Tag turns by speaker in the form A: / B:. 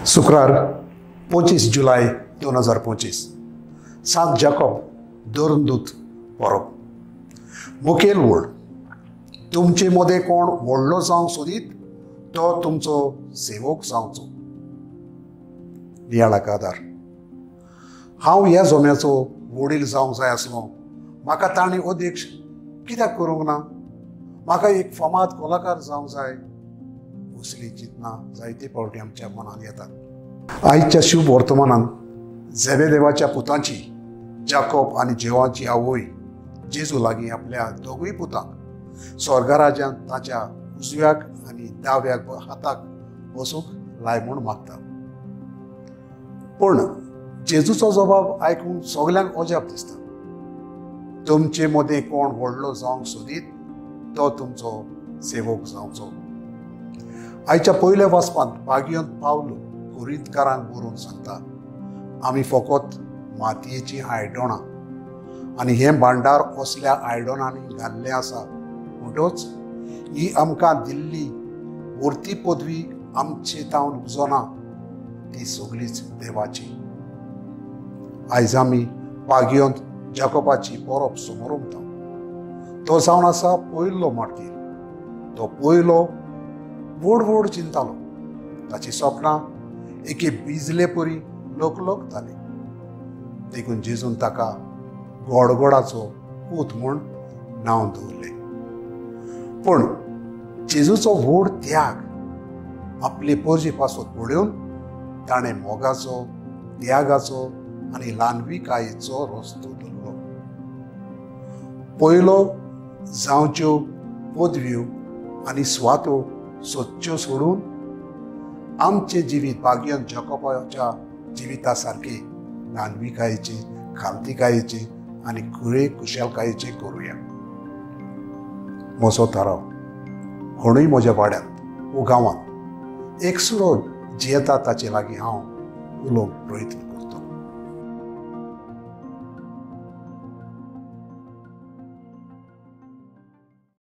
A: शुक्रार 25 जुलय 2025 सांत जाकोब धर्मदूत परब. मुखेल वड तुमचे मदें कोण व्हडलो जावंक सोदीत तो तुमचो सेवक जावचो. नियाळाक आदार. हांव ह्या जोम्याचो वडील जावंक जाय आसलो, म्हाका तांणी अध्यक्ष कित्याक करूंक ना, म्हाका एक फामाद कलाकार जावंक जाय, असली चिंतना जायते फावटी आमच्या मनान येतात. आयच्या शुभ वर्तमानान झेबेदेवाच्या पुतांची जाकोब आनी जेवाची आवय जेजू लागीं आपल्या दोगूय पुतांक स्वर्गराज्यान ताच्या उजव्याक आनी दाव्याक हाताक बसूंक लाय म्हूण मागता. पूण जेजूचो जबाब आयकून सगल्यांक अजाप दिसता. तुमचे मदें कोण व्हडलो जावंक सोदीत तो तुमचो सेवक जावचो. आयच्या पयल्या वाचपांत भाग्यंत पावलो कोरिंतकारांक बरोवन सांगता, आमी फकत मातयेचीं आयडोणां आनी हें भांडार असल्या आयडोणांनी घाल्लें आसा, म्हणटच ही आमकां दिल्ली वर्ती पदवी आमचे तावन उपजना, ती सगळीच देवाची. आयज आमी भाग्यंत जाकोबाची परब समोरमता. तो जावन आसा पयलो मार्तीर. तो पयलो व्हड व्हड चिंतालो, ताची सपनां एके बिजले परी लोकलोकताली. देखून जेजून ताका गोडगोडाचो पूत म्हूण नांव दवरलें. पूण जेजूचो व्हड त्याग आपले पोरजे पासत पळोवन ताणें मोगाचो, त्यागाचो आनी ल्हानविकायेचो रस्तो धरलो. पयलो जावच्यो पदव्यो आनी सुवातो सोदच्यो सोडून आमचें जिवीत भाग्यंत जाकोबाच्या जिविता सारकें ल्हानविकायेचें, खालतीकायेचें आनी कुरे कुशलकायेचें करुया. म्हजो थाराव, कोणूय म्हज्या वाड्यांत वो गांवांत एकसुरो जियेता ताचे लागीं हांव उलोवंक प्रयत्न करतलो.